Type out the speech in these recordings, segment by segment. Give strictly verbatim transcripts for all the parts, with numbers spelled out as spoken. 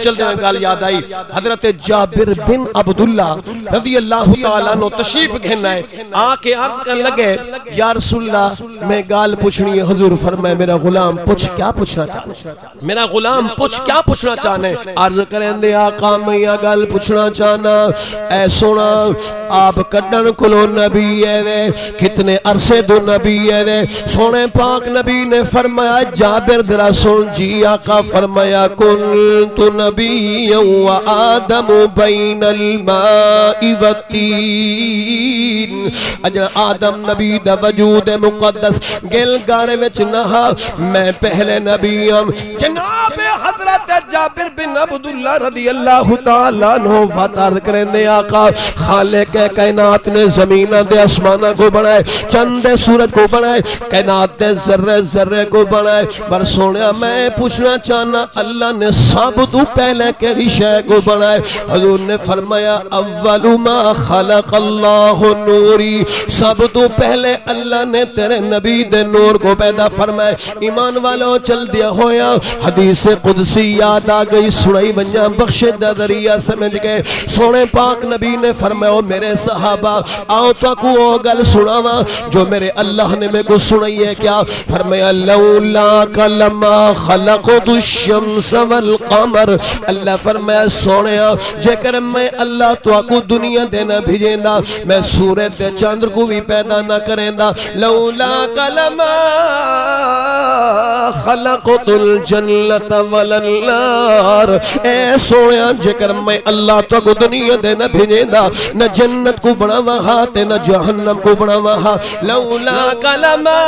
چلدے ہوئے ڳالھ یاد آئی۔ حضرت جابر بن عبداللہ رضی اللہ تعالیٰ عنہ تشریف گھن آئے، آ کے عرض کرن لڳے، یا رسول اللہ، میں ڳالھ پچھݨی ہے۔ حضور فرمائے، میرا غلام، پچھ، کیا پچھنا چاہنا ہے؟ میرا غلام، پچھ، کیا پچھنا چاہنا ہے؟ عرض کریندے، آقا، میں یہ ڳالھ پچھنا چاہنا، اے سونا، آپ کڈن کولو نبی ہے وے، کتنے عرصے دو نبی ہے وے؟ سونے پاک نبی نے فرمایا، جابر، ذرا سن جی، آقا فرمایا، کنت نبیا و آدم بین الماء والطین۔ اجڑا آدم نبی دا وجود مقدس گل گارے وچ نہ ہا، میں پہلے نبی ہم۔ جناب حضرت جابر بن عبداللہ رضی اللہ تعالیٰ عنہ وطرد کریندے، آقا، خالق کائنات نے زمیناں دے آسماناں کو بنائے، چند دے سورج کو بنائے، کائنات دے ذرے ذرے کو بنائے، پر سوہݨیا، میں پچھنا چاہنا، اللہ نے سب تو پہلے کیڑھی شے کو بنائے؟ حضور نے فرمایا، اول ما خلق اللہ نوری، سب تو پہلے اللہ نے تیرے نبی دے نور کو پیدا فرمائے۔ ایمان والو، چلدیاں ہویاں حدیث قدسی یاد آ گئی، سݨائی ونڄاں، بخشش دا ذریعہ سمجھ گئے۔ سوہݨے پاک نبی نے فرمایا، او میرے صحابہ، آؤ تہاکوں او ڳالھ سݨاواں جو میرے اللہ نے میکوں سݨائی ہے۔ کیا؟ فرمایا، لولاک لما خلقت الشمس والقمر۔ اللہ فرمایا، سوہݨیا، جیکر میں اللہ تہاکوں دنیا دے نہ بھیجیندا، میں سورج تے چندر کوں وی پیدا نہ کریندا۔ لولاک لما خلقت الجنة ولا النار۔ اے سوہݨیا، جیکر میں اللہ تہاکوں دنیا دے نہ بھیجیندا، نہ جنت کوں بݨاواں ہا تے نہ جہنم کوں بݨاواں ہا۔ لولاک لما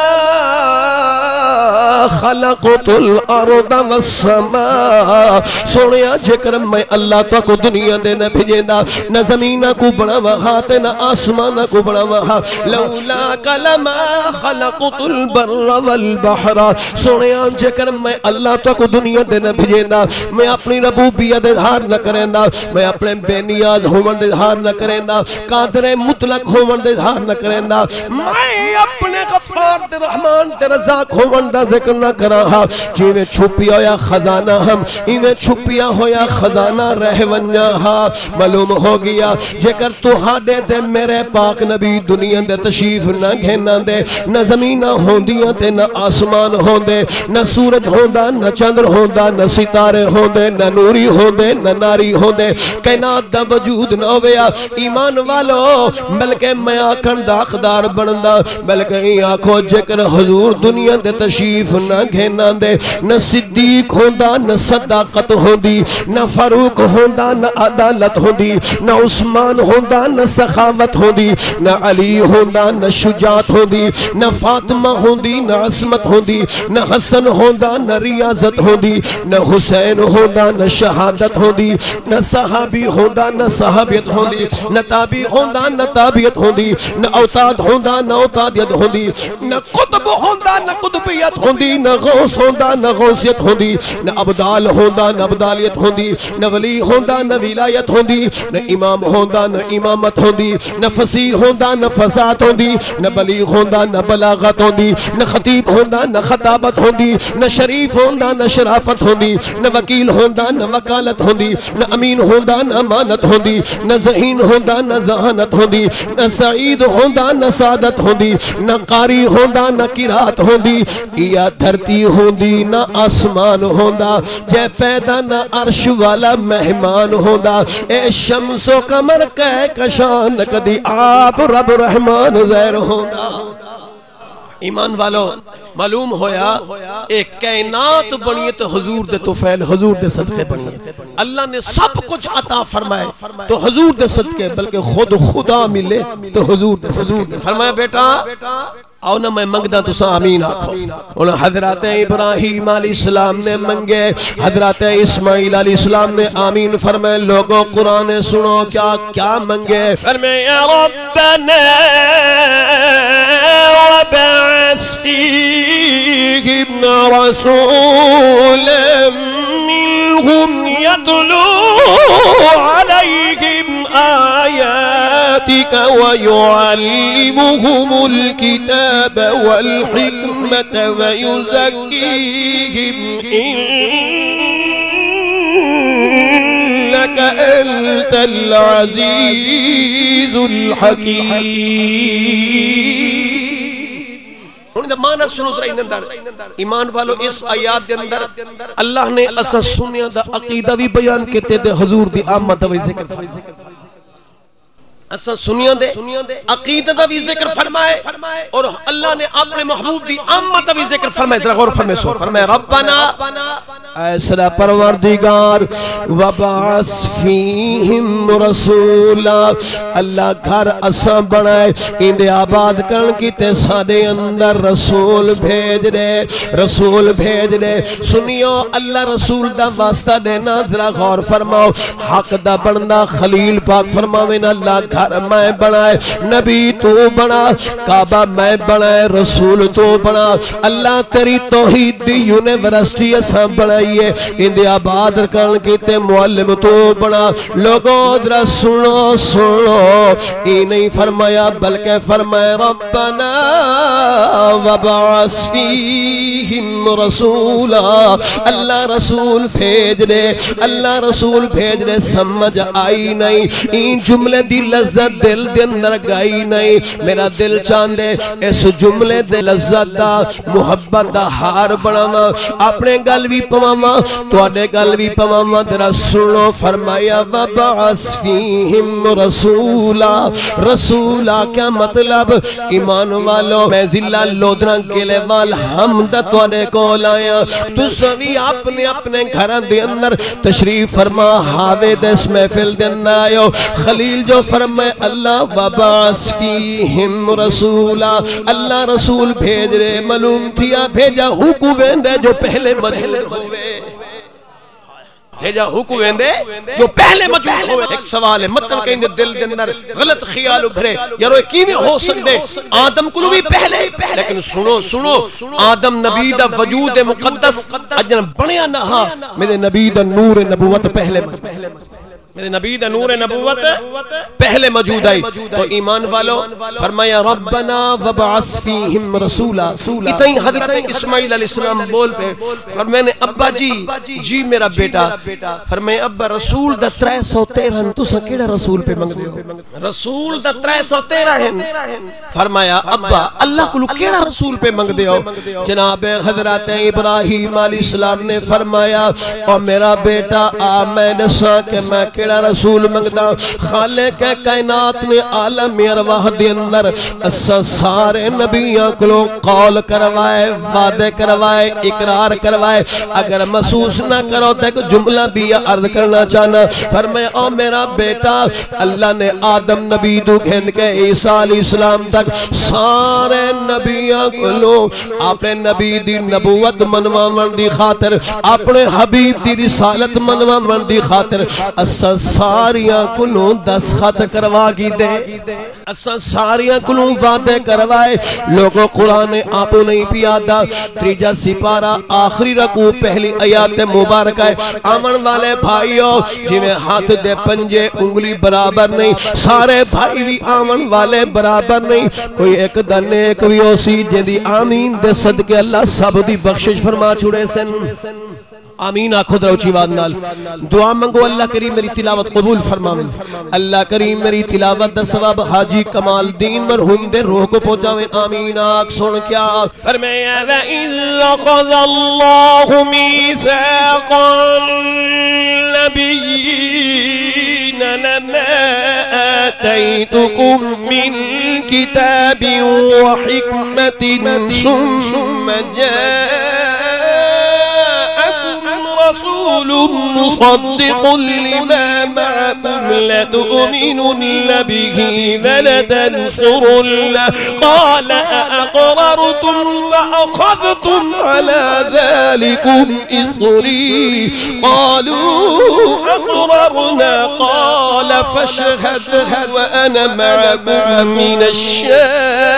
خلقت الارض والسماء۔ سوہݨیا، جیکر میں اللہ تہاکوں دنیا دے نہ بھیجیندا، نہ زمیناں کوں بݨاواں ہا تے نہ آسماناں کوں بݨاواں ہا۔ لولاک لما خلقت البر والبحر۔ سوہݨیا، جیکر میں اللہ تہاکوں دنیا دے نہ بھیجیندا، میں اپݨی ربوبیت دے اظہار نہ کریندا، میں اپݨے بے نیاز ہووݨ دے اظہار نہ کریندا، قادر مطلق ہووݨ دے اظہار نہ کریندا، میں اپݨے غفار تے رحمان تے رزاق ہووݨ دا ذکر نہ کراں ہا۔ جیویں چھپیا ہویا خزانہ ہم، ایویں چھپیا ہویا خزانہ رہ ونڄاں ہا۔ معلوم ہو گیا، جیکر تہاݙے تے میرے پاک نبی دنیا دے تشریف نہ گھن آندے، نہ زمیناں ہوندیاں تے نہ آسمان ہوندے، نہ سورج ہوندا، نہ چندر ہوندا، نہ ستارے ہوندے، نہ نوری ہوندے، نہ ناری ہوندے، کائنات دا وجود نہ ہویا۔ ایمان والو، بلکہ میں آکھݨ دا حقدار بݨدا، بلکہ ایں آکھو، جیکر حضور دنیا دے تشریف نہ گھن آندے، نہ صدیق ہوندا، نہ صداقت ہوندی، نہ فاروق ہوندا، نہ عدالت ہوندی، نہ عثمان ہوندا، نہ سخاوت ہوندی، نہ علی ہوندا، نہ شجاعت ہوندی، نہ فاطمہ ہوندی، نہ عصمت ہوندی، نہ حسن ہوندا، نہ ریاضت ہوندی، نہ حسین ہوندا، نہ شہادت ہوندی، نہ صحابی ہوندا، نہ صحابیت ہوندی، نہ تابعی ہوندا، نہ تابعیت ہوندی، نہ اوتاد ہوندا، نہ اوتادیت ہوندی، نہ قطب ہوندا، نہ قطبیت ہوندی، نہ غوث ہوندا، نہ غوثیت ہوندی، نہ ابدال ہوندا، نہ ابدالیت ہوندی، نہ ولی ہوندا، نہ ولایت ہوندی، نہ امام ہوندا، نہ امامت ہوندی، نہ فصیح ہوندا، نہ فصاحت ہوندی، نہ بلیغ ہوندا، نہ بلاغت ہوندی، نہ خطیب ہوندا، نہ خطابت ہوندی، نہ شریف ہوندا، نہ شرافت ہوندی، نہ وکیل ہوندا، نہ وکالت ہوندی، نہ امین ہوندا، نہ امانت ہوندی، نہ ذہین ہوندا، نہ ذہانت ہوندی، نہ سعید ہوندا، نہ سعادت ہوندی، نہ قاری ہوندا، نہ قرات ہوندی۔ ایا دھرتی ہوندی، نہ آسمان ہوندا، جے پیدا نہ عرش والا مہمان ہوندا۔ اے شمس و قمر کہکشاں، نہ کدی آپ رب رحمان ظاہر ہوندا۔ ایمان والو، معلوم ہویا، اے کائنات بݨی ہے تو حضور دے طفیل، حضور دے صدقے بݨی ہے۔ اللہ نے سب کچھ عطا فرمائے تو حضور دے صدقے، بلکہ خود خدا ملے تو حضور دے صدقے۔ فرمایا، بیٹا، آؤ نا، میں منگدا، تساں آمین آکھو۔ ہن حضرت ابراہیم علیہ السلام نے منگے، حضرت اسماعیل علیہ السلام نے آمین فرمائے۔ لوگوں، قرآن سنو، کیا، کیا منگے؟ فرمایا، ربنا وابعث فيهم رسولا منهم يتلو عليهم آياتك ويعلمهم الكتاب والحكمة ويزكيهم إن انت العزیز الحکیم۔ ہݨ دا معنی سنو ذرا ایندے اندر۔ ایمان والو، اس آیات دے اندر اللہ نے اساں سنیاں دا عقیدہ وی بیان کیتے تے حضور دی آمد دا وی ذکر فرمایا۔ اساں سنیاں دے عقیدے دا وی ذکر فرمائے اور اللہ نے اپنے محبوب دی آمد دا وی ذکر فرمائے۔ ذرا غور فرمے سو، فرمایا، ربنا، اے سدا پروردگار، وبعث فیہم رسولا، اللہ گھر اساں بݨائے، ایندے آباد کرݨ کیتے ساݙے اندر رسول بھیج ݙے، رسول بھیج ݙے۔ سنیو، اللہ رسول دا واسطہ ݙینا، ذرا غور فرماؤ۔ حق دا بندہ خلیل پاک فرماوے نا، اللہ گھر میں بݨائے، نبی تو بݨا، کعبہ میں بݨائے، رسول تو بݨا، اللہ تیری توحید دی یونیورسٹی اساں بݨائی ہے، ایندے آباد کرݨ کیتے معلم تو بݨا۔ لوگو ذرا سنو، سنو، اے نہیں فرمایا، بلکہ فرمایا، ربنا وابعث فیہم رسولا، اللہ رسول بھیج ݙے، اللہ رسول بھیج ݙے۔ سمجھ آئی نہیں؟ ایں جملے دی لذت دل دے اندر گئی نہیں؟ میرا دل چاہندے اس جملے دے لذت دا، محبت دا ہار بݨاواں، اپݨے ڳل وی پواواں، تہاݙے ڳل وی پواواں۔ ذرا سنو، فرمایا، وابعث فیہم رسولا۔ رسولا کیا مطلب؟ ایمان والو، میں ضلع لودھراں گیلے وال حمد تہاݙے کول آیا۔ تساں وی اپنے اپنے گھراں دے اندر تشریف فرما، حاوے دے اس محفل دے اندر آئے ہو۔ خلیل جو فرمائے، اللہ وابعث فیہم رسولا، اللہ رسول بھیج ݙے۔ معلوم تھیا، بھیجا ہوکوں ویندے جو پہلے موجود ہووے۔ بھیجا ہوکوں ویندے جو پہلے موجود ہووے۔ ہک سوال ہے، مطلب کہیں دے دل دے اندر غلط خیال ابھرے، یارو، اے کیویں ہو سڳدے؟ آدم کولوں وی پہلے۔ لیکن سنو، سنو، آدم نبی دا وجود مقدس اڄݨ بݨیا نہ ہا، میرے نبی دا نور نبوت پہلے موجود، میرے نبی دا نور نبوت پہلے موجود آئی۔ تو ایمان والو، فرمایا، ربنا وابعث فیہم رسولا۔ اتھائیں حضرت اسماعیل علیہ السلام بول پئے، فرمایا نے، ابا جی، جی میرا بیٹا۔ فرمایا، ابا، رسول دا ترے سو تیرہ ہن، تساں کیڑا رسول پئے منگدے ہو؟ رسول دا ترے سو تیرہ ہن۔ فرمایا، ابا، اللہ کولوں کیڑا رسول پئے منگدے ہو؟ جناب حضرت ابراہیم علیہ السلام نے فرمایا، او میرا بیٹا، آ میں ݙساں کہ میں کیڑا رسول منگداں۔ خالق کائنات نے عالم ارواح دے اندر اساں سارے نبیاں کولوں قول کروائے، وعدے کروائے، اقرار کروائے۔ اگر محسوس نہ کرو تے ہک جملہ بھی عرض کرنا چاہنا۔ فرمایا، او میرا بیٹا، اللہ نے آدم نبی توں گھن کے عیسیٰ علیہ السلام تک سارے نبیاں کولوں اپنے نبی دی نبوت منواوݨ دی خاطر، اپنے حبیب دی رسالت منواوݨ دی خاطر اساں ساریاں کولوں دستخط کروا گھدے۔ اساں ساریاں کولوں وعدے کروائے۔ لوگو، قرآن آپوں نہیں پیا آہدا۔ تریجا سپارہ، آخری رکوع، پہلی آیات مبارکہ ہے۔ آوݨ والے بھائیو، جیویں ہتھ دے پنجے انگلی برابر نہیں، سارے بھائی وی آوݨ والے برابر نہیں۔ کوئی ہک دا نیک وی ہوسی جیندی آمین دے صدقے اللہ سب دی بخشش فرما چھوڑیسن۔ آمین آکھو ذرا اچی آواز نال۔ دعا منگو، اللہ کریم میری تلاوت قبول فرماوے۔ اللہ کریم میری تلاوت دا ثواب حاجی کمال الدین مرحوم دے روح کو پہنچاوے۔ آمین آکھ۔ سن کیا فرمایا؟ وَإِذْ أَخَذَ اللَّهُ مِيثَاقَ النَّبِيِّينَ لَمَا آتَيْتُكُم مِّن كِتَابٍ وَحِكْمَةٍ ثُمَّ جَاءَكُمْ رَسُولٌ مُّصَدِّقٌ لِّمَا مَعَكُمْ لَتُؤْمِنُنَّ بِهِ وَلَتَنصُرُنَّهُ قَالَ أَأَقْرَرْتُمْ وَأَخَذْتُمْ عَلَىٰ ذَٰلِكُمْ إِصْرِي قَالُوا أَقْرَرْنَا قَالَ فَاشْهَدْ وَأَنَا مَعَكُم مِّنَ الشَّاهِدِينَ۔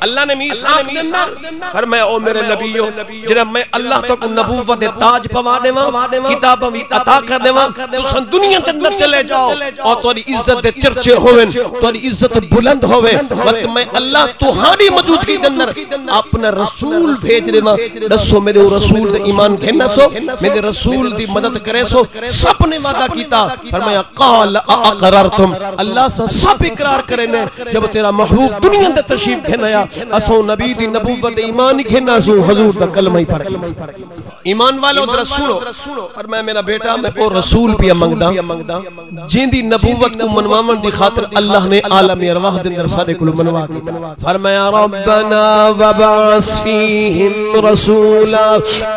اللہ نے میثاق دے اندر فرمایا، او میرے نبیو، جڑا میں اللہ تہاکوں نبوت دے تاج پوا ݙیواں، کتاباں وی عطا کر ݙیواں، تساں دنیا دے اندر چلے جاؤ اور تہاݙی عزت دے چرچے ہوون، تہاݙی عزت بلند ہووے، وقت میں اللہ تہاݙی موجودگی دے اندر اپنا رسول بھیج ݙیواں۔ ݙسو میݙے او رسول تے ایمان گھن آسو، میݙے رسول دی مدد کریسو۔ سب نے وعدہ کیتا، فرمایا، قال اقررتم، اللہ سا سب اقرار کرے نے، جب تیرا محبوب دنیا دے تشریف گھن آیا، اسوں نبی دی نبوت دے ایمان ہی گھن آسوں، حضور دا کلمہ ہی پڑھ گھن۔ ایمان والو، ذرا سنو، پر میں، میرا بیٹا، میں او رسول پیا منگدا جیندی نبوت کوں منواوݨ دی خاطر اللہ نے عالم ارواح دے اندر ساݙے کولوں منوا گھدا۔ فرمایا، ربنا وابعث فیہم رسولا،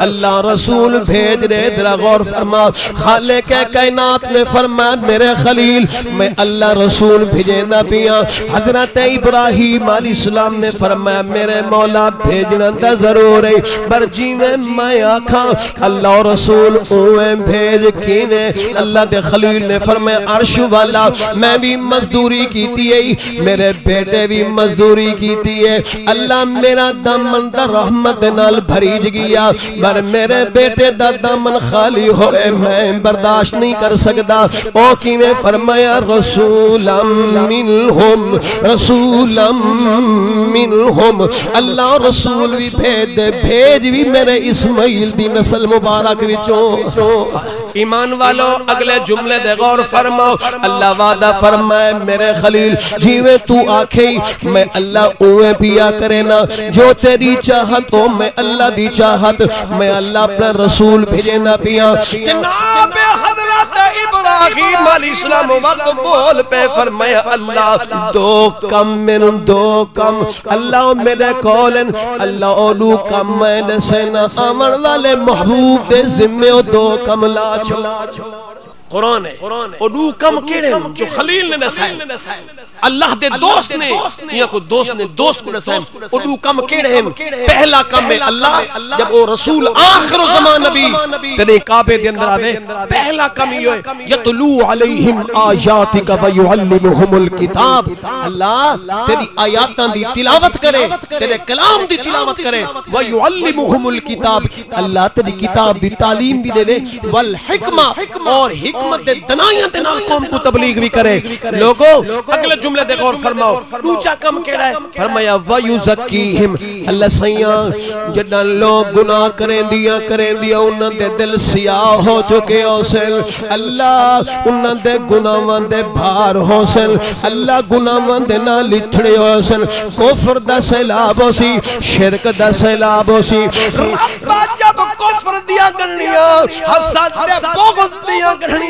اللہ رسول بھیج ݙے۔ ذرا غور فرما، خالق کائنات نے فرمایا، میرے خلیل، میں اللہ رسول بھیجیندا پیاں۔ حضرت ابراہیم علیہ السلام نے فرمایا، میرے مولا، بھیجݨا تاں ضرور ہے، پر جیویں میں آکھاں، اللہ رسول اوویں بھیج۔ کیویں؟ اللہ دے خلیل نے فرمایا، عرش والا، میں وی مزدوری کیتی ہے، میرے بیٹے وی مزدوری کیتی ہے۔ اللہ، میرا دامن تاں رحمت دے نال بھریج ڳیا، پر میرے بیٹے دا دامن خالی ہوئے میں برداشت نہیں کر سڳدا۔ او کیویں؟ فرمایا، رسولا منہم، رسولا منہم، اللہ رسول وی بھیج ݙے، بھیج وی میرے اسماعیل دی نسل مبارک وچوں۔ ایمان والو، اگلے جملے دے غور فرماؤ۔ اللہ وعدہ فرمائے، میرے خلیل، جیویں توں آکھے، میں اللہ اوویں پیا کرینا، جو تیری چاہت ہو، میں اللہ دی چاہت، میں اللہ اپنا رسول بھیجیندا پیاں۔ جناب حضرت ابراہیم علیہ السلام وقت بول پے، فرمایا، اللہ، دو کم مینوں، دو کم۔ اللہ میݙے کول ہن، اللہ او ݙو کم میں ݙسینا، آوݨ والے محبوب دے ذمے او دو کم لا چھوڑ۔ قرآن ہے، او ݙو کم کیڑھے ہن جو خلیل نے ݙسائے؟ اللہ دے دوست نے، یا کوئی دوست نے دوست کوں ݙسائے، او ݙو کم کیڑھے ہن؟ پہلا کم ہے اللہ، جب او رسول آخر الزمان نبی تیݙے کعبے دے اندر آوے، پہلا کم ایہو ہے، یتلو علیہم آیاتک ویعلمہم الکتاب، اللہ تیݙی آیاتاں دی تلاوت کرے، تیݙے کلام دی تلاوت کرے، ویعلمہم الکتاب، اللہ تیݙی کتاب دی تعلیم وی ݙیوے، والحکمہ، اور حکمت دے دانائیاں دے نال قوم کوں تبلیغ وی کرے۔ لوگو، اگلے جملے تے غور فرماؤ، ݙوجھا کم کیڑھا ہے؟ فرمایا، ویزکیہم، اللہ سئیاں، جݙاں لوک گناہ کریندیاں کریندیاں انہاں دے دل سیاہ ہو چکے ہوسن، اللہ انہاں دے گناہاں دے بھار ہوسن، اللہ گناہاں دے نال لتھڑے ہوسن، کفر دا سیلاب ہوسی، شرک دا سیلاب ہوسی۔ رب جب کفر دیاں ڳنڈھیاں، حسد تے بغض دیاں ڳنڈھیاں،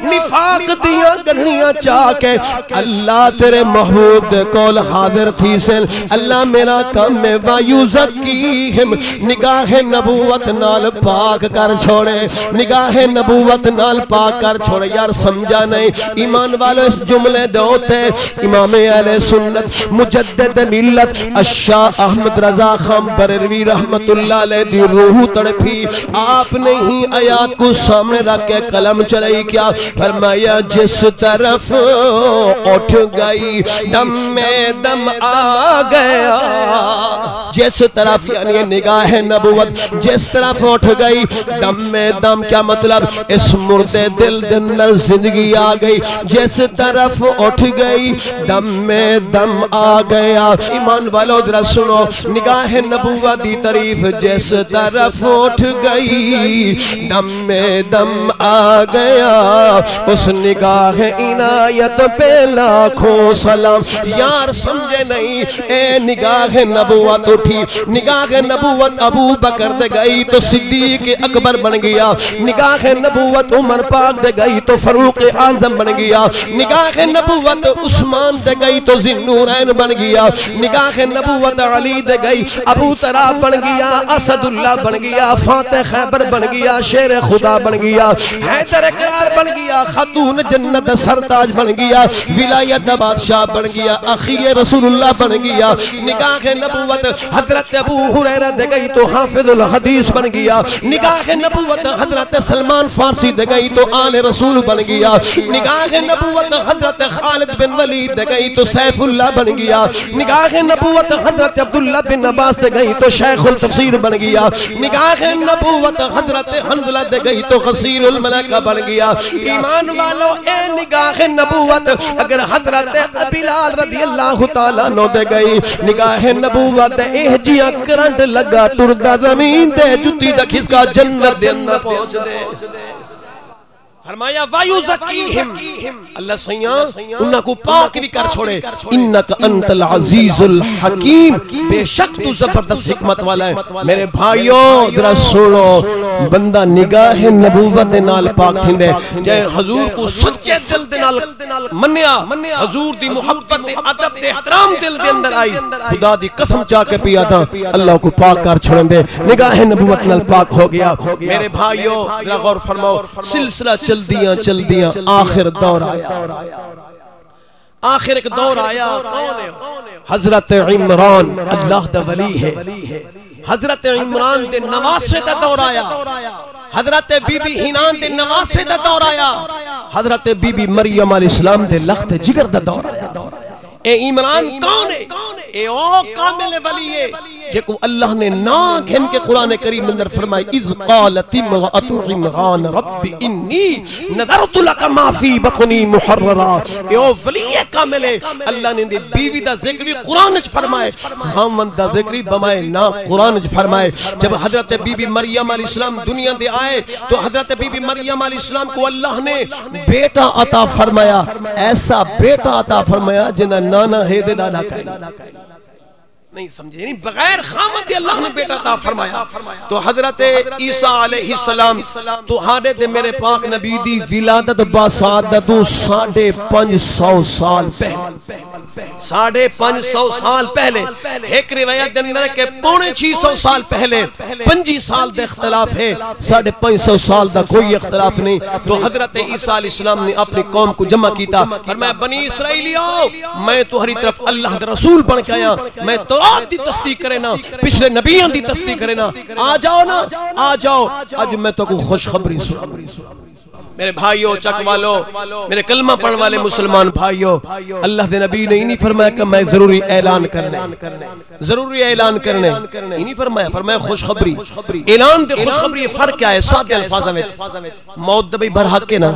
نفاق دیاں ڳنڈھیاں چا کے اللہ تیرے محبوب دے کول حاضر تھیسن۔ اللہ میرا کم ہے، ویزکیہم، نگاہ نبوت نال پاک کر چھوڑے، نگاہ نبوت نال پاک کر چھوڑے۔ یار سمجھا نہیں، ایمان والو، اس جملے دے اتے امام اہل سنت مجدد ملت الشاہ احمد رضا خان بریلوی رحمت اللہ علیہ دی روح تڑپی۔ آپ نے ہی آیات کو سامنے رکھ کے قلم چلائی کیا؟ فرمایا، جس طرف اٹھ گئی دم میں دم آ گیا۔ جس طرف، یعنی نگاہ نبوت جس طرف اٹھ گئی، دم میں دم، کیا مطلب؟ اس مردے دل دے اندر زندگی آ گئی۔ جس طرف اٹھ گئی، دم میں دم آ گیا۔ ایمان والو، ذرا سنو، نگاہ نبوت دی تعریف، جس طرف اٹھ گئی، دم میں دم آ گیا، اس نگاہ عنایت پہ لاکھوں سلام۔ یار سمجھے نہیں، اے نگاہ نبوت اٹھی، نگاہ نبوت ابو بکر دے گئی تو صدیق اکبر بن گیا، نگاہ نبوت عمر پاک دے گئی تو فاروق اعظم بن گیا، نگاہ نبوت عثمان دے گئی تو ذی النورین بن گیا، نگاہ نبوت علی دے گئی، ابو طرح بن گیا، اسد اللہ بن گیا، فاتح خیبر بن گیا، شیر خدا بن گیا، حیدر اقرار بن گیا، خاتون جنت سرتاج بن گیا، ولایت دا بادشاہ بن گیا، اخی رسول اللہ بن گیا۔ نگاہ نبوت حضرت ابو ہریرہ دے ڳئی توں حافظ الحدیث بݨ ڳیا۔ نگاہ نبوت حضرت سلمان فارسی دے ڳئی توں آل رسول بݨ ڳیا۔ نگاہ نبوت حضرت خالد بن ولید دے ڳئی توں سیف اللہ بݨ ڳیا۔ نگاہ نبوت حضرت عبداللہ بن عباس دے ڳئی توں شیخ التفسیر بݨ ڳیا۔ نگاہ نبوت حضرت حنظلہ دے ڳئی توں غسیل الملائکہ بݨ ڳیا۔ ایمان والو، اے نگاہ نبوت اگر حضرت بلال رضی اللہ تعالیٰ عنہ دے ڳئی، نگاہ نبوت ایہ جیاں کرنٹ لڳا ٹردا زمین تے جتی دا کھسکا جنت دے اندر پہنچ دے۔ فرمایا، وَيُزَكِّيهِمْ، اللہ سئیاں انہاں کوں پاک وی کر چھوڑے۔ اِنَّكَ أَنْتَ الْعَزِيزُ الْحَكِيمُ، بے شک توں زبردست حکمت والا ہے۔ میرے بھائیو، ذرا سنو، بندہ نگاہ نبوت دے نال پاک تھیندے۔ جے حضور کوں سچے دل دے نال منیا، حضور دی محبت دے ادب دے احترام دل دے اندر آئی، خدا دی قسم چا کے پیا تھا، اللہ کوں پاک کر چھوڑندے۔ نگاہ نبوت نال پاک ہو گیا۔ میرے بھائیو، ذرا غور فرماؤ، سلسلہ چلدیاں چلدیاں آخر دور آیا۔ آخر ایک دور آیا، کون ہے؟ حضرت عمران اللہ دا ولی ہے۔ حضرت عمران دے نواسے دا دور آیا۔ حضرت بی بی حنان دے نواسے دا دور آیا۔ حضرت بی بی مریم علیہ السلام دے لخت جگر دا دور آیا۔ اے عمران کون ہے؟ اے او کامل ولی ہے جیکوں اللہ نے ناں گھن کے قرآن کریم اندر فرمائے، اذ قالت امرأۃ عمران رب انی نذرت لک ما فی بطنی محررا۔ اے او ولی کامل ہے۔ اللہ نے دی بیوی دا ذکر بھی قرآن وچ فرمائے، خاوند دا ذکر بھی بمائے ناں قرآن وچ فرمائے۔ جب حضرت بی بی مریم علیہ السلام دنیا دے آئے تو حضرت بی بی مریم علیہ السلام کو اللہ نے بیٹا عطا فرمایا، ایسا بیٹا عطا فرمایا جنہاں نانا ہے دے دادا کائے نہیں۔ نہیں سمجھے؟ یعنی بغیر خامد دے اللہ نے بیٹا عطا فرمایا۔ تو حضرت عیسیٰ علیہ السلام تہاݙے تے میرے پاک نبی دی ولادت باسعادت توں ساڑھے پنج سو سال پہلے، ساڑھے پنج سو سال پہلے، ایک روایت دے اندر کہ پونے چھ سو سال پہلے، پنجی سال دے اختلاف ہے، ساڑھے پنج سو سال دا کوئی اختلاف نہیں۔ تو حضرت عیسیٰ علیہ السلام نے اپنی قوم کو جمع کیتا، فرمایا، بنی اسرائیلیو، میں تہاݙی طرف اللہ دا رسول بݨ کے آیا، میں تورات دی تصدیق کرینا، پچھلے نبیاں دی تصدیق کرینا، آ جاؤ نا، آ جاؤ، اڄ میں تہاکوں خوشخبری سݨاواں۔ میرے بھائیو، چک والو، میرے کلمہ پڑھن والے مسلمان بھائیو، اللہ دے نبی نے ایں نہیں فرمایا کہ میں ضروری اعلان کرنا ہے، ضروری اعلان کرنا ہے، ایں نہیں فرمایا، فرمایا خوشخبری۔ اعلان تے خوشخبری فرق کیا ہے؟ سادے الفاظاں وچ، موت دا بھئی برحق ہے نا،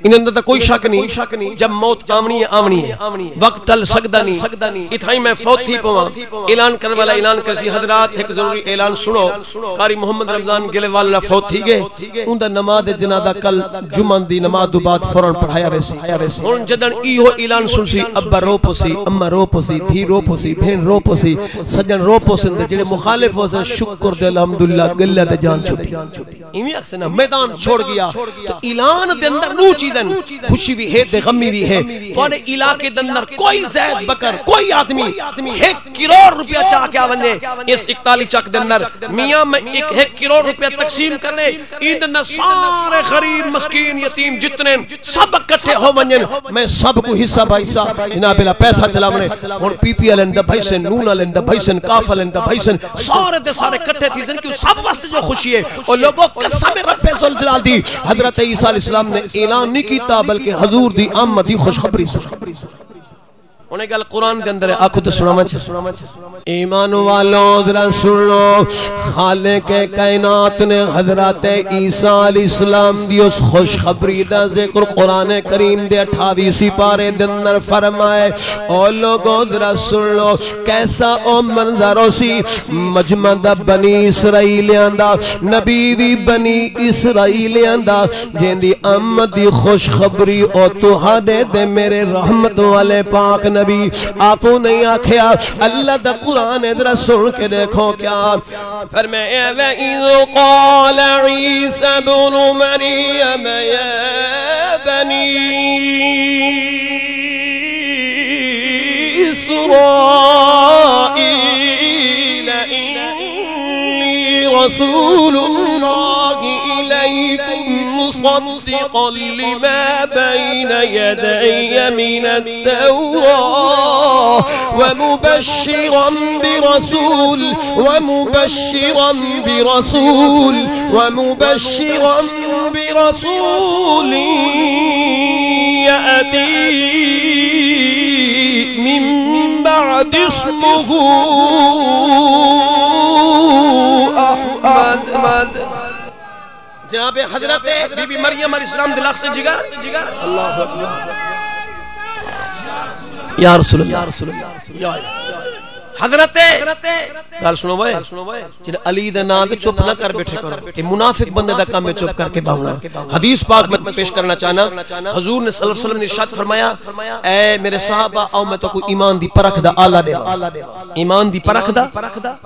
انہاں دا کوئی شک نہیں۔ جب موت آونی ہے، آونی ہے، وقت ٹل سڳدا نہیں۔ اتھائیں میں فوت تھی پواں، اعلان کرݨ والا اعلان کرسی، حضرات ہک ضروری اعلان سݨو، قاری محمد رمضان گلے والا فوت تھی ڳئے، اوندا نماز جنازہ کل جمعہ دی نماز دو بعد فوراً پڑھایا ویسی۔ ہݨ جݙݨ ایہو اعلان سݨسی، ابا رو پوسی، اماں رو پوسی، دھی رو پوسی، بھین رو پوسی، سڄݨ رو پوسن تے جیڑھے مخالف ہوسن، شکر تے الحمدللہ، گلے تے جان چھٹی۔ ایویں آکھسن نا، میدان چھوڑ گیا۔ تو اعلان دے اندر ݙو چیزاں، خوشی بھی ہے تے غمی بھی ہے۔ تہاݙے علاقے دے اندر کوئی زید بکر، کوئی آدمی ہک کروڑ روپیہ چا کے آ ونڄے، اس اکتالیس چک دے اندر، میاں میں ایک، ہک کروڑ روپیہ تقسیم کر ݙے، ایں دے اندر سارے غریب، مسکین، یتیم جتنے سب اکٹھے ہو ونڄن، میں سب کوں حصہ بہ حصہ جناب والا پیسہ چلاوݨے۔ ہݨ پی پی والے دبھائیسن، نون والے دبھائیسن، کاف والے دبھائیسن، سارے دے سارے اکٹھے تھیسن، کیوں سب واسطے جو خوشی ہے۔ او لوگو، قسم رب ذوالجلال دی، حضرت عیسیٰ علیہ السلام نے اعلان نہیں کیتا، بلکہ حضور دی آمد دی خوشخبری سݨائی۔ ہݨ اے ڳالھ قرآن دے اندر ہے، آکھو تے سݨاواں چا۔ ایمان والو، ذرا سن لو، خالق کائنات نے حضرت عیسیٰ علیہ السلام دی اس خوشخبری دا ذکر قرآن کریم دے اٹھاوی سپارے دے اندر فرمائے۔ او لوگو، ذرا سن لو، کیسا او منظر ہوسی، مجمع دا بنی اسرائیلیاں دا، نبی وی بنی اسرائیلیاں دا، جیندی آمد دی خوشخبری او تہاݙے تے میرے رحمت والے پاک نبی آپوں نہیں آکھیا، اللہ دا قرآن ہے، ذرا سن کے دیکھو کیا فرمایا۔ وَإِذْ قَالَ عِيسَى ابْنُ مَرْيَمَ يَا بَنِي إِسْرَائِيلَ إِنِّي رَسُولُ اللَّهِ إليكم مصدقا لما بين يدي من التوراة ومبشرا برسول، ومبشرا برسول، ومبشرا برسول يأتي من بعد اسمه أحمد۔ جناب حضرت بی بی مریم علیہ السلام دے لخت جگر۔ اللہ اکبر۔ یا رسول اللہ۔ یا حضرت، گل سنو وے، جن علی دا نام تے چپ نہ کر بیٹھے کرو، کہ منافق بندے دا کم ہے چپ کر کے بہنا۔ حدیث پاک میں پیش کرنا چاہنا، حضور نے صلی اللہ علیہ وسلم نے ارشاد فرمایا، اے میرے صحابہ، آؤ میں تہاکوں ایمان دی پرکھ دا آلہ ݙیواں۔ ایمان دی پرکھ دا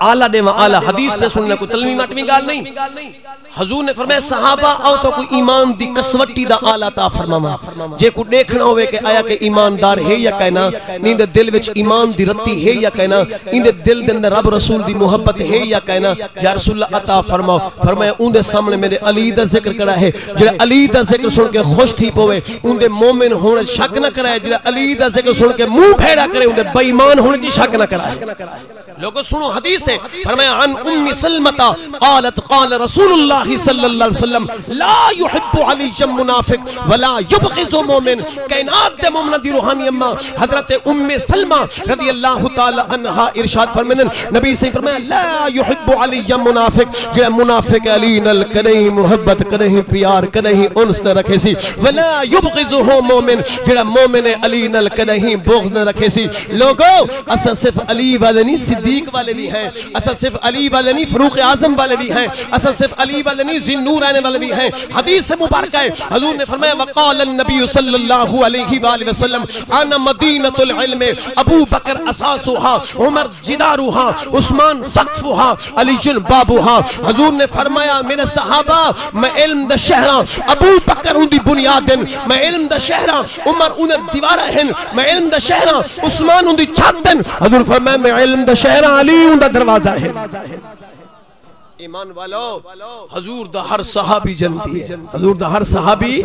آلہ ݙیواں، آلہ۔ حدیث پیا سنݨ، کوئی تلویں ماٹویں ڳالھ نہیں۔ حضور نے فرمایا، صحابہ، آؤ تہاکوں ایمان دی کسوٹی دا آلہ عطا فرماواں۔ جیکوں ݙیکھݨا ہووے کہ آیا کہ ایماندار ہے یا کائنا، ایندے دل وچ ایمان دی رتی ہے یا کائنا، ایندے دل دے اندر رب رسول دی محبت ہے یا کائنا، یا رسول اللہ عطا فرماؤ۔ فرمایا، اوندے سامݨے میرے علی دا ذکر کھڑا ہے، جڑا علی دا ذکر سݨ کے خوش تھی پوے، اوندے مومن ہوݨ شک نہ کرائے، جڑا علی دا ذکر سݨ کے منہ پھیڑا کرے، اوندے بے ایمان ہوݨ دی شک نہ کرائے۔ لوگو سنو، حدیث ہے، فرمایا، عن ام سلمۃ قالت قال رسول اللہ صلی اللہ علیہ وسلم لا يحب عليا منافق ولا يبغضه مؤمن۔ کائنات دے مومناں دی روحانی اماں حضرت ام سلمہ رضی اللہ تعالی عنہا ارشاد فرمیندن، نبی صلی فرمایا، لا يحب عليا منافق، جڑا منافق علی نال کدیں محبت، کدیں پیار، کدیں انس نہ رکھے سی، ولا يبغضه مؤمن، جڑا مومن علی نال کدیں بغض نہ رکھے سی۔ لوگو، اساں صرف علی والے نہیں، صدیق والے بھی ہیں۔ اساں صرف علی والے نہیں، فاروق اعظم والے بھی ہیں۔ اساں صرف علی والے نہیں، ذی النورین والے بھی ہیں۔ حدیث مبارکہ ہے، حضور نے فرمایا، وقال النبی صلی اللہ علیہ وآلہ وسلم، انا مدینۃ العلم، ابو بکر اساسها، عمر جدارها، عثمان سقفها، علی بابها۔ حضور نے فرمایا، میرے صحابہ، میں علم دا شہراں، ابو بکر اوندی بنیاد ہن، میں علم دا شہراں، عمر اوندے دیوارہ ہن، میں علم دا شہراں، عثمان اوندی چھت ہن۔ حضور فرمایا، میں علم دا شہراں، علی اوندا دروازہ ہے۔ ایمان والو، حضور دا ہر صحابی جنتی ہے، حضور دا ہر صحابی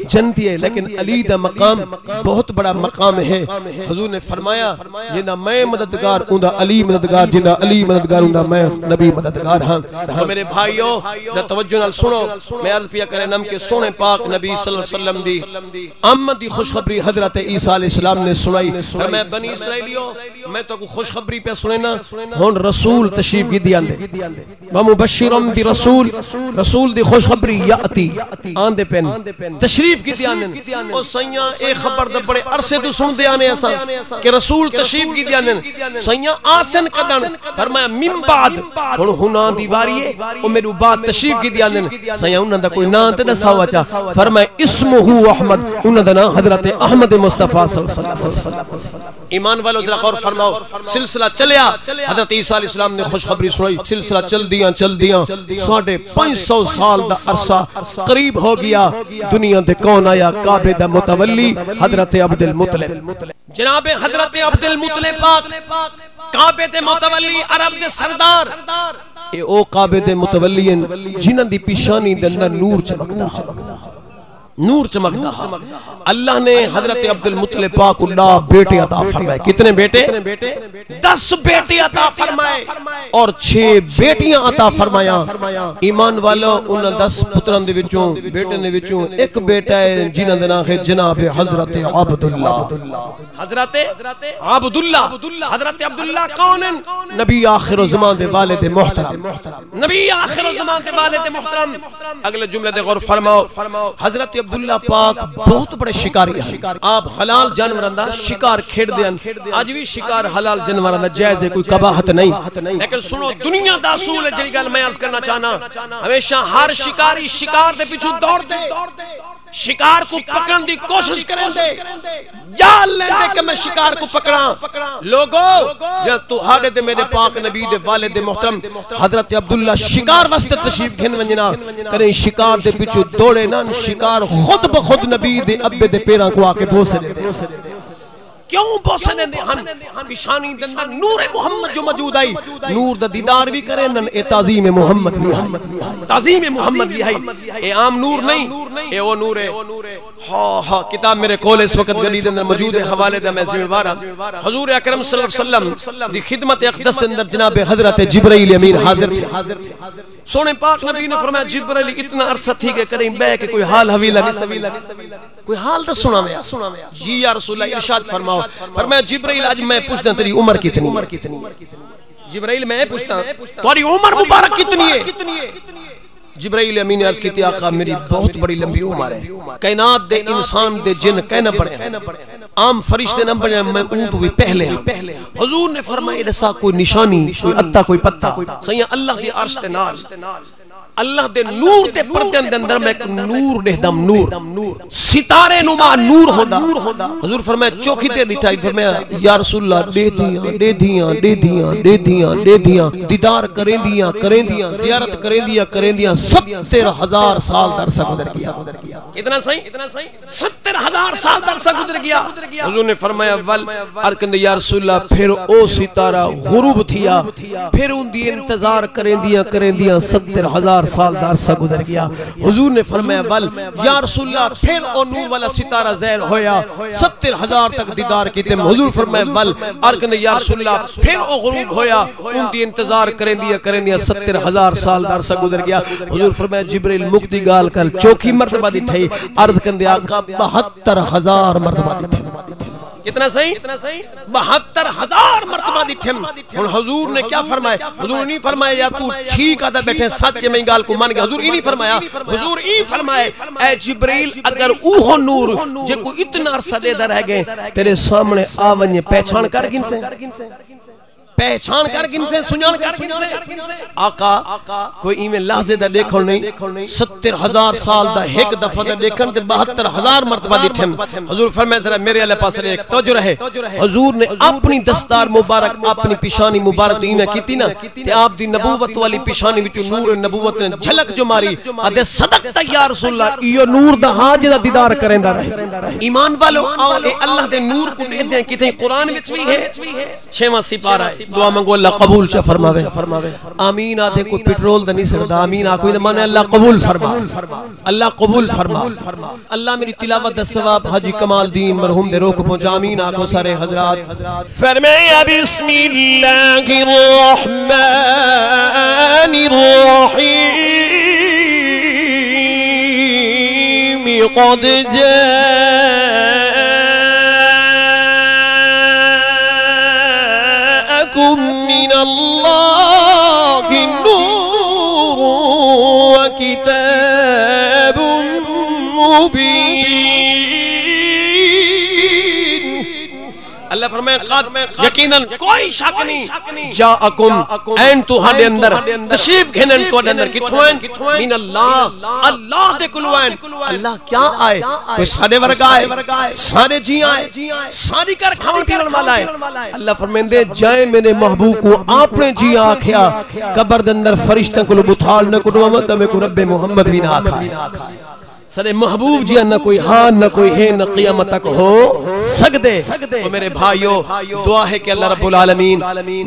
جنتی ہے، لیکن علی دا مقام بہت بڑا مقام ہے۔ حضور نے فرمایا، جیندا میں مددگار، اوندا علی مددگار، جیندا علی مددگار، اوندا میں نبی مددگار ہاں۔ تو میرے بھائیو، ذرا توجہ نال سنو، میں عرض پیا کرینم کہ سوہݨے پاک نبی صلی اللہ علیہ وسلم دی آمد دی خوشخبری حضرت عیسیٰ علیہ السلام نے سنائی۔ فرمایا، بنی اسرائیلیو، میں تہاکوں خوشخبری پیا سݨینا، ہݨ رسول تشریف گھدی آندے۔ ومبشرا برسول، رسول دی خوشخبری، یاتی، آندے پن، تشریف گھدی آندن۔ او سئیاں، اے خبر دا بڑے عرصے توں سݨدے آنے اساں کہ رسول تشریف گھدی آندن۔ سئیاں، آسن کݙݨ؟ فرمایا، من بعد، ہݨ ہناں دی واری ہے، او میݙوں بعد تشریف گھدی آندن۔ سئیاں، انہاں دا کوئی ناں تے ݙساؤ اچا۔ فرمایا، اسمہ احمد، انہاں دا ناں حضرت احمد مصطفیٰ صلی اللہ علیہ وسلم۔ ایمان والو، ذرا غور فرماؤ، سلسلہ چلیا، حضرت عیسیٰ علیہ السلام نے خوشخبری سنائی، سلسلہ چلدیاں چلدیاں ساڑھے پنج سو سال دا عرصہ قریب ہو گیا۔ دنیا دے کون آیا؟ کعبے دا متولی حضرت عبد المطلب۔ جناب حضرت عبد المطلب پاک کعبے دے متولی، عرب دے سردار۔ اے او کعبے دے متولی ہن جنہاں دی پیشانی دے اندر نور چمکدا ہا، نور چمکدا ہا۔ اللہ نے حضرت عبد المطلب پاک کوں ݙاہ بیٹے عطا فرمائے۔ کتنے بیٹے؟ دس بیٹے عطا فرمائے اور چھ بیٹیاں عطا فرمایا۔ ایمان والو، انہاں دس پتراں دے وچوں، بیٹے دے وچوں ایک بیٹا ہے جنہاں دا ناں ہے جناب حضرت عبداللہ۔ حضرت عبداللہ۔ حضرت عبداللہ کون ہیں؟ نبی آخر الزمان دے والد محترم۔ نبی آخر الزمان دے والد محترم۔ اگلے جملے تے غور فرماؤ۔ حضرت عبداللہ پاک بہت بڑے شکاری ہیں۔ آپ حلال جانوراں دا شکار کھیݙدے ہن۔ اڄ وی شکار حلال جانوراں دا جائز ہے، کوئی قباحت نہیں۔ لیکن سنو، دنیا دا اصول ہے، جڑی ڳالھ میں عرض کرنا چاہنا، ہمیشہ ہر شکاری شکار دے پچھوں دوڑدے، شکار کوں پکڑݨ دی کوشش کریندے، جال لیندے کہ میں شکار کوں پکڑاں۔ لوگو، جے تہاݙے تے میݙے پاک نبی دے والد محترم حضرت عبداللہ شکار واسطے تشریف گھن ونڄنا، کݙیں شکار دے پچھوں دوڑے نہ، شکار خود بخود نبی دے ابے دے پیراں کوں آ کے بوسے ݙیندے۔ کیوں بوسے ݙیندے ہن؟ پیشانی دے اندر نور محمد جو موجود ہئی، نور دا دیدار وی کریندن، اے تعظیم محمد وی ہئی، تعظیم محمد وی ہئی۔ اے عام نور نہیں، اے او نور ہے۔ ہا ہا، کتاب میرے کول اس وقت گڈی دے اندر موجود ہے، حوالے دا میں ذمہ وار ہاں۔ حضور اکرم صلی اللہ علیہ وسلم دی خدمت اقدس دے اندر جناب حضرت جبرائیل امین حاضر تھے۔ سونے پاک نبی نے فرمایا، جبرائیل، اتنا عرصہ تھی ڳئے، کݙاہیں ٻہہ کے کوئی حال حویلہ نہیں سݨیا؟ کوئی حال تاں سݨاوے۔ جی یا رسول اللہ، ارشاد فرماؤ۔ فرمایا، جبرائیل، اڄ میں پچھداں، تیری عمر کتنی ہے؟ جبرائیل، میں پچھداں، تہاݙی عمر مبارک کتنی ہے؟ جبرائیل امین نے عرض کیتی، آقا، میری بہت بڑی لمبی عمر ہے، کائنات دے انسان دے جن کائے نہ بݨے ہن، عام فرشتے نہ بݨے، میں اوں توں وی پہلے ہاں۔ حضور نے فرمایا، ݙسا کوئی نشانی، کوئی اتا، کوئی پتہ؟ سئیاں، اللہ دی عرش دے نال، اللہ دے نور دے پردیاں دے اندر میں ایک نور ݙیہدم، نور، ستارے نما نور ہوندا۔ حضور فرمایا، چوکھی تے ݙٹھا؟ فرمایا، یا رسول اللہ، ݙیہدیاں، ݙیہدیاں، ݙیہدیاں، ݙیہدیاں، ݙیہدیاں، دیدار کریندیاں، کریندیاں، زیارت کریندیاں، کریندیاں ستر ہزار سال دا عرصہ گزر ڳیا۔ کتنا سائیں؟ ستر ہزار سال دا عرصہ گزر ڳیا۔ حضور نے فرمایا، ول، عرض کندے، یا رسول اللہ، پھر او ستارہ غروب تھیا، پھر اون دی انتظار کریندیاں کریندیاں ستر ہزار سال دا عرصہ گزر ڳیا۔ حضور نے فرمایا، ول، یا رسول اللہ، پھر او نور والا ستارہ ظاہر ہویا، ستر ہزار تک دیدار کیتے۔ حضور فرمایا، ول، عرض کندے، یا رسول اللہ، پھر او غروب ہویا، اون دی انتظار کریندیاں کریندیاں ستر ہزار سال دا عرصہ گزر ڳیا۔ حضور فرمایا، جبرائیل، مکدی ڳالھ کر، چوکھی مرتبہ ݙٹھے؟ عرض کندے، آقا، بہتر ہزار مرتبہ ݙٹھے۔ کتنا سائیں؟ بہتر ہزار مرتبہ ݙٹھم۔ ہݨ حضور نے کیا فرمایا؟ حضور نہیں فرمایا، یار، توں ٹھیک آہدا ٻیٹھیں، سچ ہے، میں ڳالھ کوں من ڳیا۔ حضور ایں نہیں فرمایا۔ حضور ایں فرمایا، اے جبرائیل، اگر اوہو نور جیکوں اتنا عرصہ ݙیہدا رہ ڳئیں، تیݙے سامݨے آ ونڄے، پہچاݨ کر گھنسیں؟ پہچاݨ کر گھنسیں، سنڄاݨ کر گھنسیں؟ آقا، کوئی ایویں لحظے دا ݙیکھݨ نہیں، ستر ہزار سال دا ہک دفعہ دا ݙیکھݨ تے بہتر ہزار مرتبہ ݙٹھم۔ حضور فرمایا، ذرا میرے والے پاسے ݙیکھ، توجہ رہے۔ حضور نے اپݨی دستار مبارک، اپݨی پیشانی مبارک تے ایویں کیتی نا، تے آپ دی نبوت والی پیشانی وچوں نور نبوت نے جھلک جو ماری، آہدے، صدقت یا رسول اللہ، ایہو نور دا ہا جیندا دیدار کریندا رہ ڳیاں۔ ایمان والو، آؤ اے اللہ دے نور کوں ݙیہدے ہیں، کتھے قرآن وچ وی ہے۔ چھیواں سپارہ ہے۔ دعا منگو، اللہ قبول چا فرماوے۔ آمین آہدے، کوئی پٹرول دا نہیں سڑدا۔ آمین آکھو، ایندے معنی اللہ قبول فرماوے۔ اللہ قبول فرماوے۔ اللہ میری تلاوت دا ثواب حاجی کمال دین مرحوم دے روح کوں پہنچا۔ آمین آکھو سارے حضرات۔ فرمایا، بسم اللہ الرحمن الرحیم، قد جاءکم من اللہ نور وکتاب مبین۔ اللہ فرمائے، قد، یقیناً، کوئی شک نہیں، جاءکم، این تہاݙے اندر تشریف گھنن، تہاݙے اندر کتھوں آئن؟ من اللہ، اللہ دے کولوں آئن۔ اللہ کیا آئے؟ کوئی ساݙے ورگا آئے؟ ساݙے جیہاں آئے؟ ساݙی کر کھاوݨ پیوݨ والا آئے؟ اللہ فرمیندے، جئیں میݙے محبوب کوں آپݨے جیہاں آکھیا، قبر دے اندر فرشتیاں کولوں ٻتھاڑ نہ کڈواواں تاں میکوں رب محمد وی نہ آکھائے۔ ساݙے محبوب جیہاں نہ کوئی ہا، نہ کوئی ہے، نہ قیامت تک ہو سڳدے۔ او میرے بھائیو، دعا ہے کہ اللہ رب العالمین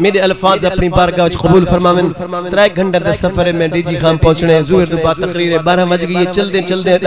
میݙے الفاظ اپݨی بارگاہ وچ قبول فرماون۔ ترے گھنٹے دا سفر ہے، میں ڈی جی خان پہنچݨے، ظہر توں بعد تقریر ہے، بارہ وڄ ڳئی ہے، چلدے چلدے